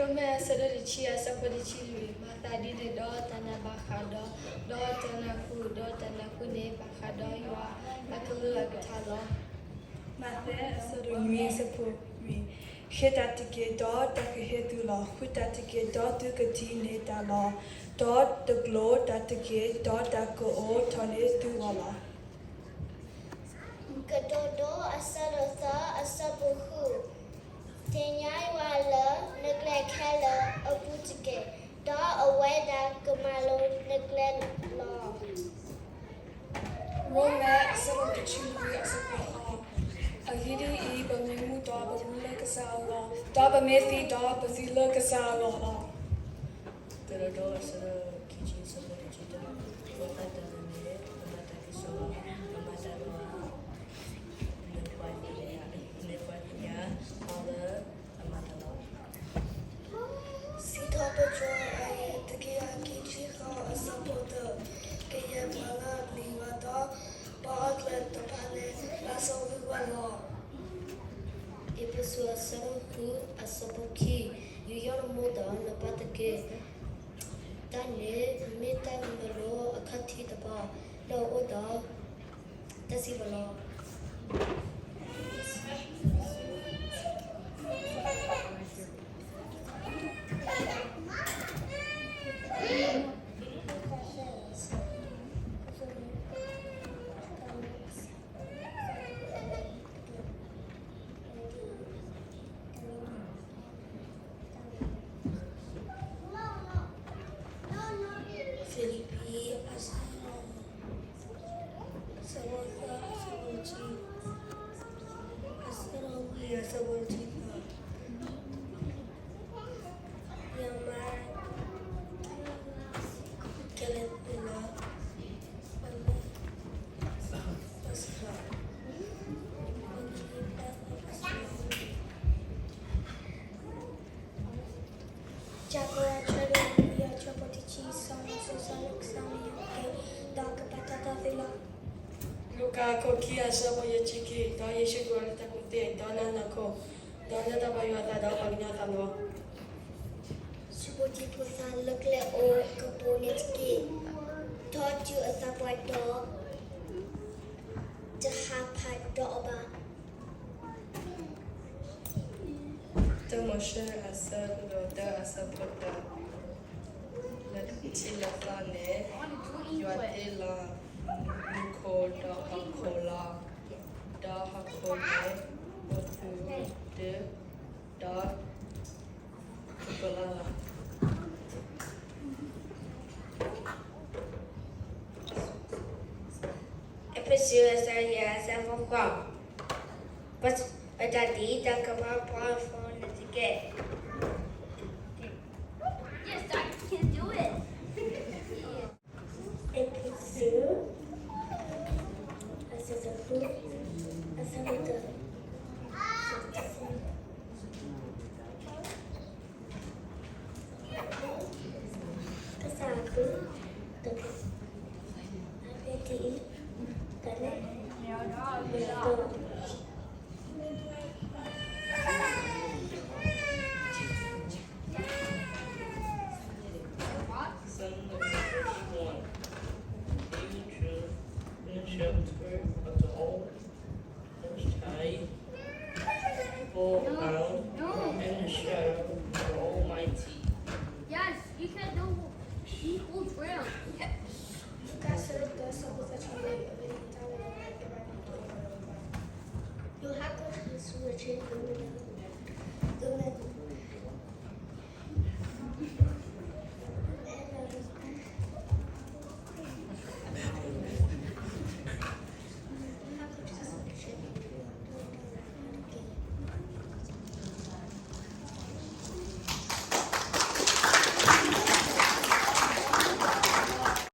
ရိမ့ၤအဆၢဒိၣ်တဆံအဆၢဖိတဆံလွံၢ်, မၤသးဒ်န့ၣ်ဒီးတၢ်နာ်ဘၣ်ဃးဒီး, ဒီးတၢ်နၢ်ဟူ, ဒီးတၢ်နၢ်ဟူန့ၣ်ဘၣ်ဃးဒီးယွၤအကလုၢ်အကထါလီၤ. မးသဲအဆၢဒိၣ်နွံအဆၢဖိနွံ, ဃ့တၢ်တက့ၢ်, ဒီးတၢ်ကဟ့ၣ်သုလီၤ. ဃုတၢ်တက့ၢ်, ဒီးသုကထံၣ်န့ၢ်တၢ်လီၤ. ဒီးတကျိၤတၢ်တက့ၢ်, ဒီးတၢ်ကအိးထီၣ်န့ၢ်သုဂီၢ်လီၤ. ကတိၤဒိအဆၢဒိၣ်သၢအဆၢဖိဃု, သ့ၣ်ညါယွၤလၢနကျဲခဲလၢာ်အပူၤတက့ၢ်, ဒီးအဝဲဒၣ်ကမၤလိၤနကျဲလီၤ. ရိမ့ၤအဆၢဒိၣ်တဆံလွံၢ်အဆၢဖိဃိး, အဂ့ၢ်ဒ်အံၤ, ပမ့ၢ်မူဒီးပမူလၢကစၢ်အဂီၢ်, ဒီးပမ့ၢ်သံဒီးပသံလၢကစၢ်အဂီၢ်လီၤ. ကတိၤဒိအဆၢဒိၣ်ခံဆံအဆၢဖိတဆံတၢ, ပမၤတၢ်တမံၤန့ၣ် ပမၤတၢ်ကစီၣ်လီၤ. ပမၤတၢ်ဒီး နပှၤသ့ၣ်ညါ, နပှၤသ့ၣ်ညါအီၤလၢအမၤတၢ်လီၤ. စံးထီၣ်ပတြၢၤအတကယၤခံဆံဃိးအဆၢဖိတၢ, ကယဲၢ်ပှၤလၢအပျံၤယွၤဒီး ပှၤအီၣ်ကျၢၢ်တဖၣ်န့ၣ် ဘၣ်ဆိၣ်ဂ့ၤဝဲလီၤ. အ့းဖ့းစူးအဆၢဒိၣ်ဃုအဆၢဖိခံ, ယူးယီၣ်နမိၢ်ဒီးနပၢ်တက့ၢ်. တၢ်န့ၣ် မ့ၢ်တၢ်မၤလိအခီၣ်ထံးတဖၣ် လၢအအိၣ်ဒီးတၢ်စံးပာ်လီၤ. ဖံလံးပံး အဆၢဒိၣ်သၢ အဆၢဖိတဆံ, အဆၢဒိၣ်လွံၢ် အဆၢဖိတဆံသၢ, ယမၤ ကလဲၤသုလၢ ပလၢ ပစၢၤ ပကလံၤပျၢ်သီပစၢၤ ကၠၢ်ကီအဆၢဒိၣ်လွံၢ် အဆၢဖိတဆံ, စီၤနၤစၤရ့းကစၢ်မ့ၢ်ယွၤက့ၤ, ဒီးကပာ်တၢ်သးသ့လီၤ. လူၤကၣ်အခိၣ်ခံ အဆၢဖိယဲၢ်ဆံခံ, ဒီးယ့ၣ်ၡူးကအိၣ်လၢတၢ်ကူၣ်သ့, ဒီးနၢ်နီၢ်ခိ, ဒီးလၢတၢ်ဘါယွၤအသးဒီးပှၤကညီအသးလီၤ. စံးဘျုးက့ၤဖိသၣ်လၢကျဲအိၣ်ကပိာ်န့ၣ်တက့ၢ်, ဒီးတုၤအသးပှၢ်ဒီး တဟးဖးဒီးအီၤဘၣ်. တၢမိၤၡ့ အဆၢဒိၣ်တၢ အဆၢဖိတၢ, လၢထံးလၢသီန့ၣ် ယွၤတ့လီၤမူခိၣ်ဒီးဟီၣ်ခိၣ်လီၤ. ဒီးဟီၣ်ခိၣ်န့ၣ်အိၣ်သူၣ်တၢ် ဒီး ကလီလီၤ. အ့းဖ့းစူး အဆၢယဲၢ် အဆၢဖိဃိး, ပတၢ်ဒ်တၢ်ကမၣ်ပှၤဖိန့ၣ်တက့ၢ်. အ့းဖ့းစူး အဆၢဒိၣ်ဃု အဆၢဖိတၢ ကစၢ်အကလုၢ်, တၢ်ဖဲတံၤအံၤ, တၢ်န့ၣ်, ဒီး Send the first one. Finish up the square of the hole. First tie. Fall down in the shadow of the Almighty. Yes, you can do. He holds ground. Lucas said the gospel that you made. Yohana Yesu wacye gọọmenti, gọọmenti